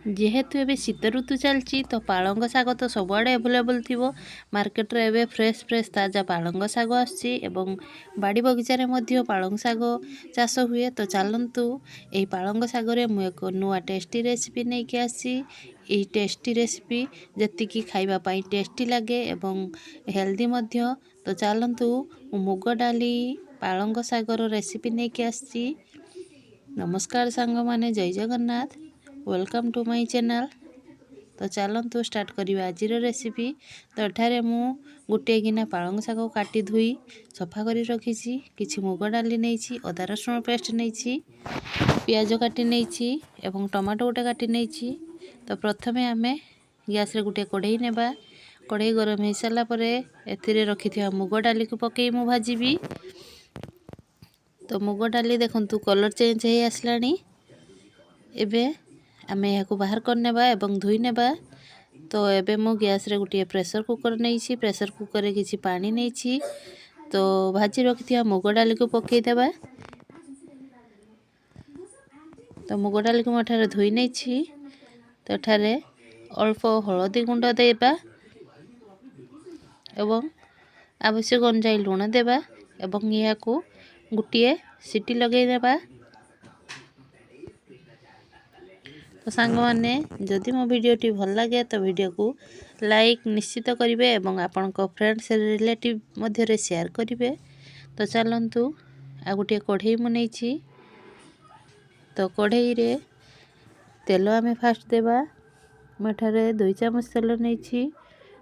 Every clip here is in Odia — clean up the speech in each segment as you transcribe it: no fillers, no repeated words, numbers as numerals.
ଯେହେତୁ ଏବେ ଶୀତ ଋତୁ ଚାଲିଛି, ତ ପାଳଙ୍ଗ ଶାଗ ତ ସବୁଆଡ଼େ ଆଭେଲେବଲ୍ ଥିବ। ମାର୍କେଟରେ ଏବେ ଫ୍ରେଶ୍ ଫ୍ରେଶ୍ ତାଜା ପାଳଙ୍ଗ ଶାଗ ଆସୁଛି ଏବଂ ବାଡ଼ି ବଗିଚାରେ ମଧ୍ୟ ପାଳଙ୍ଗ ଶାଗ ଚାଷ ହୁଏ। ତ ଚାଲନ୍ତୁ, ଏହି ପାଳଙ୍ଗ ଶାଗରେ ମୁଁ ଏକ ନୂଆ ଟେଷ୍ଟି ରେସିପି ନେଇକି ଆସିଛି। ଏହି ଟେଷ୍ଟି ରେସିପି ଯେତିକି ଖାଇବା ପାଇଁ ଟେଷ୍ଟି ଲାଗେ ଏବଂ ହେଲ୍ଦି ମଧ୍ୟ। ତ ଚାଲନ୍ତୁ, ମୁଁ ମୁଗ ଡାଲି ପାଳଙ୍ଗ ଶାଗର ରେସିପି ନେଇକି ଆସିଛି। ନମସ୍କାର ସାଙ୍ଗମାନେ, ଜୟ Jagannath, welcome to my channel. ତ ଚାଲନ୍ତୁ ଷ୍ଟାର୍ଟ କରିବା ଆଜିର ରେସିପି। ତ ଏଠାରେ ମୁଁ ଗୋଟିଏ ଗିନା ପାଳଙ୍ଗ ଶାଗ କାଟି ଧୋଇ ସଫା କରି ରଖିଛି। କିଛି ମୁଗ ଡାଲି ନେଇଛି, ଅଦା ରସୁଣ ପେଷ୍ଟ ନେଇଛି, ପିଆଜ କାଟି ନେଇଛି ଏବଂ ଟମାଟୋ ଗୋଟେ କାଟି ନେଇଛି। ତ ପ୍ରଥମେ ଆମେ ଗ୍ୟାସ୍ରେ ଗୋଟିଏ କଢ଼େଇ ନେବା। କଢ଼େଇ ଗରମ ହେଇସାରିଲା ପରେ ଏଥିରେ ରଖିଥିବା ମୁଗ ଡାଲିକୁ ପକାଇ ମୁଁ ଭାଜିବି। ତ ମୁଗ ଡାଲି ଦେଖନ୍ତୁ କଲର୍ ଚେଞ୍ଜ ହେଇ ଆସିଲାଣି। ଏବେ ଆମେ ଏହାକୁ ବାହାର କରିନେବା ଏବଂ ଧୋଇ ନେବା। ତ ଏବେ ମୁଁ ଗ୍ୟାସ୍ରେ ଗୋଟିଏ ପ୍ରେସର୍ କୁକର୍ ନେଇଛି। ପ୍ରେସର୍ କୁକର୍ରେ କିଛି ପାଣି ନେଇଛି। ତ ଭାଜି ରଖିଥିବା ମୁଗ ଡାଲିକୁ ପକାଇଦେବା। ତ ମୁଗ ଡାଲିକୁ ମୁଁ ଏଠାରେ ଧୋଇ ନେଇଛି। ତ ଏଠାରେ ଅଳ୍ପ ହଳଦୀ ଗୁଣ୍ଡ ଦେବା ଏବଂ ଆବଶ୍ୟକ ଅନୁଯାୟୀ ଲୁଣ ଦେବା ଏବଂ ଏହାକୁ ଗୋଟିଏ ସିଟି ଲଗାଇ ଦେବା। ତ ସାଙ୍ଗମାନେ, ଯଦି ମୋ ଭିଡ଼ିଓଟି ଭଲ ଲାଗେ ତ ଭିଡ଼ିଓକୁ ଲାଇକ୍ ନିଶ୍ଚିତ କରିବେ ଏବଂ ଆପଣଙ୍କ ଫ୍ରେଣ୍ଡସ୍ ରିଲେଟିଭ୍ ମଧ୍ୟରେ ସେୟାର କରିବେ। ତ ଚାଲନ୍ତୁ, ଆଉ ଗୋଟିଏ କଢ଼େଇ ମୁଁ ନେଇଛି। ତ କଢ଼େଇରେ ତେଲ ଆମେ ଫାଷ୍ଟ ଦେବା। ମୁଁ ଏଠାରେ 2 ଚାମଚ ତେଲ ନେଇଛି।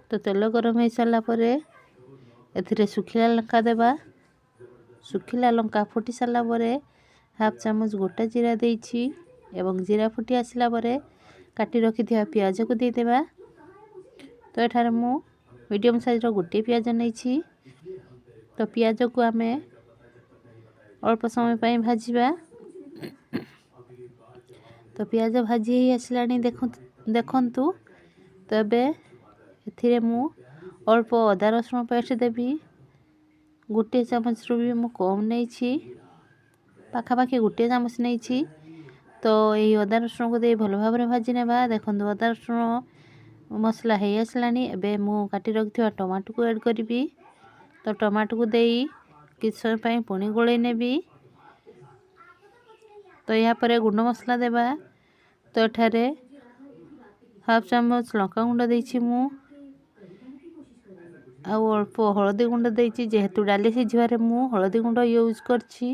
ତ ତେଲ ଗରମ ହେଇସାରିଲା ପରେ ଏଥିରେ ଶୁଖିଲା ଲଙ୍କା ଦେବା। ଶୁଖିଲା ଲଙ୍କା ଫୁଟି ସାରିଲା ପରେ ହାଫ୍ ଚାମଚ ଗୋଟା ଜିରା ଦେଇଛି ଏବଂ ଜିରା ଫୁଟି ଆସିଲା ପରେ କାଟି ରଖିଥିବା ପିଆଜକୁ ଦେଇଦେବା। ତ ଏଠାରେ ମୁଁ ମିଡ଼ିୟମ୍ ସାଇଜ୍ର ଗୋଟିଏ ପିଆଜ ନେଇଛି। ତ ପିଆଜକୁ ଆମେ ଅଳ୍ପ ସମୟ ପାଇଁ ଭାଜିବା। ତ ପିଆଜ ଭାଜି ହେଇ ଆସିଲାଣି, ଦେଖନ୍ତୁ। ତ ଏବେ ଏଥିରେ ମୁଁ ଅଳ୍ପ ଅଦା ରସୁଣ ପେଷ୍ଟ ଦେବି। ଗୋଟିଏ ଚାମଚରୁ ବି ମୁଁ କମ୍ ନେଇଛି, ପାଖାପାଖି ଗୋଟିଏ ଚାମଚ ନେଇଛି। ତ ଏହି ଅଦା ରସୁଣକୁ ଦେଇ ଭଲ ଭାବରେ ଭାଜି ନେବା। ଦେଖନ୍ତୁ, ଅଦା ରସୁଣ ମସଲା ହେଇ ଆସିଲାଣି। ଏବେ ମୁଁ କାଟି ରଖିଥିବା ଟମାଟୋକୁ ଆଡ଼୍ କରିବି। ତ ଟମାଟୋକୁ ଦେଇ କିଛି ସମୟ ପାଇଁ ପୁଣି ଗୋଳେଇ ନେବି। ତ ଏହାପରେ ଗୁଣ୍ଡ ମସଲା ଦେବା। ତ ଏଠାରେ ହାଫ୍ ଚାମଚ ଲଙ୍କା ଗୁଣ୍ଡ ଦେଇଛି ମୁଁ, ଆଉ ଅଳ୍ପ ହଳଦୀ ଗୁଣ୍ଡ ଦେଇଛି। ଯେହେତୁ ଡାଲି ସିଝିବାରେ ମୁଁ ହଳଦୀ ଗୁଣ୍ଡ ୟୁଜ୍ କରିଛି।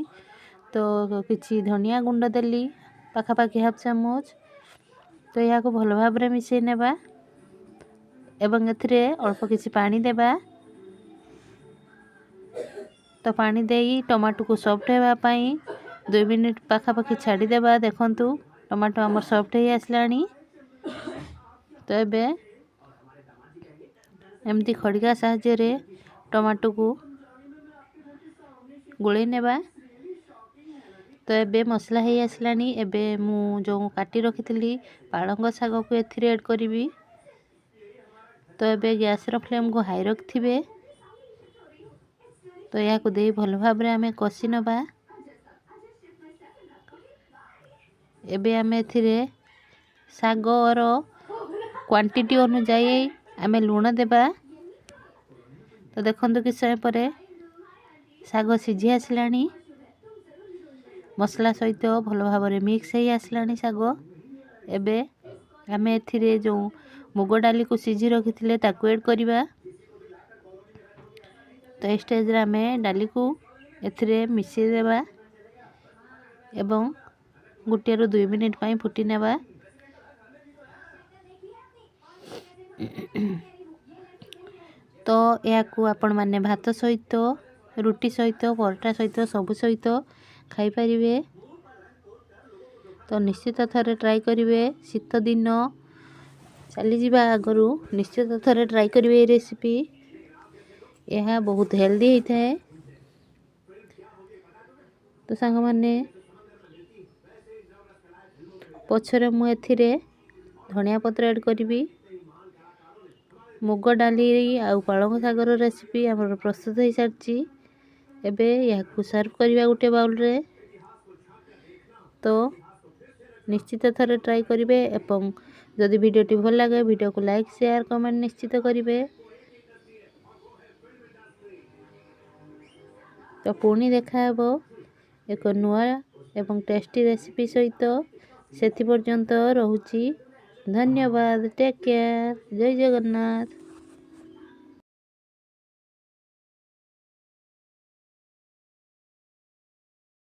ତ କିଛି ଧନିଆ ଗୁଣ୍ଡ ଦେଲି ପାଖାପାଖି ହାଫ୍ ଚାମଚ। ତ ଏହାକୁ ଭଲ ଭାବରେ ମିଶାଇ ନେବା ଏବଂ ଏଥିରେ ଅଳ୍ପ କିଛି ପାଣି ଦେବା। ତ ପାଣି ଦେଇ ଟମାଟୋକୁ ସଫ୍ଟ ହେବା ପାଇଁ 2 ମିନିଟ୍ ପାଖାପାଖି ଛାଡ଼ିଦେବା। ଦେଖନ୍ତୁ, ଟମାଟୋ ଆମର ସଫ୍ଟ ହେଇ ଆସିଲାଣି। ତ ଏବେ ଏମିତି ଖଡ଼ିକା ସାହାଯ୍ୟରେ ଟମାଟୋକୁ ଗୋଳେଇ ନେବା। ତ ଏବେ ମସଲା ହେଇ ଆସିଲାଣି। ଏବେ ମୁଁ ଯେଉଁ କାଟି ରଖିଥିଲି ପାଳଙ୍ଗ ଶାଗକୁ ଏଥିରେ ଆଡ଼୍ କରିବି। ତ ଏବେ ଗ୍ୟାସ୍ର ଫ୍ଲେମ୍କୁ ହାଇ ରଖିଥିବେ। ତ ଏହାକୁ ଦେଇ ଭଲ ଭାବରେ ଆମେ କଷି ନେବା। ଏବେ ଆମେ ଏଥିରେ ଶାଗର କ୍ୱାଣ୍ଟିଟି ଅନୁଯାୟୀ ଆମେ ଲୁଣ ଦେବା। ତ ଦେଖନ୍ତୁ, କିଛି ସମୟ ପରେ ଶାଗ ସିଝି ଆସିଲାଣି, ମସଲା ସହିତ ଭଲ ଭାବରେ ମିକ୍ସ ହେଇ ଆସିଲାଣି ଶାଗ। ଏବେ ଆମେ ଏଥିରେ ଯେଉଁ ମୁଗ ଡାଲିକୁ ସିଝି ରଖିଥିଲେ ତାକୁ ଆଡ଼୍ କରିବା। ତ ଏ ଷ୍ଟେଜ୍ରେ ଆମେ ଡାଲିକୁ ଏଥିରେ ମିଶାଇ ଦେବା ଏବଂ ଗୋଟିଏରୁ 2 ମିନିଟ୍ ପାଇଁ ଫୁଟି ନେବା। ତ ଏହାକୁ ଆପଣମାନେ ଭାତ ସହିତ, ରୁଟି ସହିତ, ପରଟା ସହିତ, ସବୁ ସହିତ ଖାଇପାରିବେ। ତ ନିଶ୍ଚିତ ଥରେ ଟ୍ରାଏ କରିବେ। ଶୀତ ଦିନ ଚାଲିଯିବା ଆଗରୁ ନିଶ୍ଚିତ ଥରେ ଟ୍ରାଏ କରିବେ ଏଇ ରେସିପି। ଏହା ବହୁତ ହେଲ୍ଦି ହେଇଥାଏ। ତ ସାଙ୍ଗମାନେ, ପଛରେ ମୁଁ ଏଥିରେ ଧନିଆ ପତ୍ର ଆଡ଼୍ କରିବି। ମୁଗ ଡାଲି ଆଉ ପାଳଙ୍ଗ ଶାଗର ରେସିପି ଆମର ପ୍ରସ୍ତୁତ ହୋଇସାରିଛି। ଏବେ ଏହାକୁ ସର୍ଭ କରିବା ଗୋଟେ ବାଉଲରେ। ତ ନିଶ୍ଚିତ ଥରେ ଟ୍ରାଏ କରିବେ ଏବଂ ଯଦି ଭିଡ଼ିଓଟି ଭଲ ଲାଗେ, ଭିଡ଼ିଓକୁ ଲାଇକ୍, ସେୟାର, କମେଣ୍ଟ ନିଶ୍ଚିତ କରିବେ। ତ ପୁଣି ଦେଖାହେବ ଏକ ନୂଆ ଏବଂ ଟେଷ୍ଟି ରେସିପି ସହିତ। ସେଥି ପର୍ଯ୍ୟନ୍ତ ରହୁଛି, ଧନ୍ୟବାଦ, ଟେକ୍ କେୟାର, ଜୟ ଜଗନ୍ନାଥ।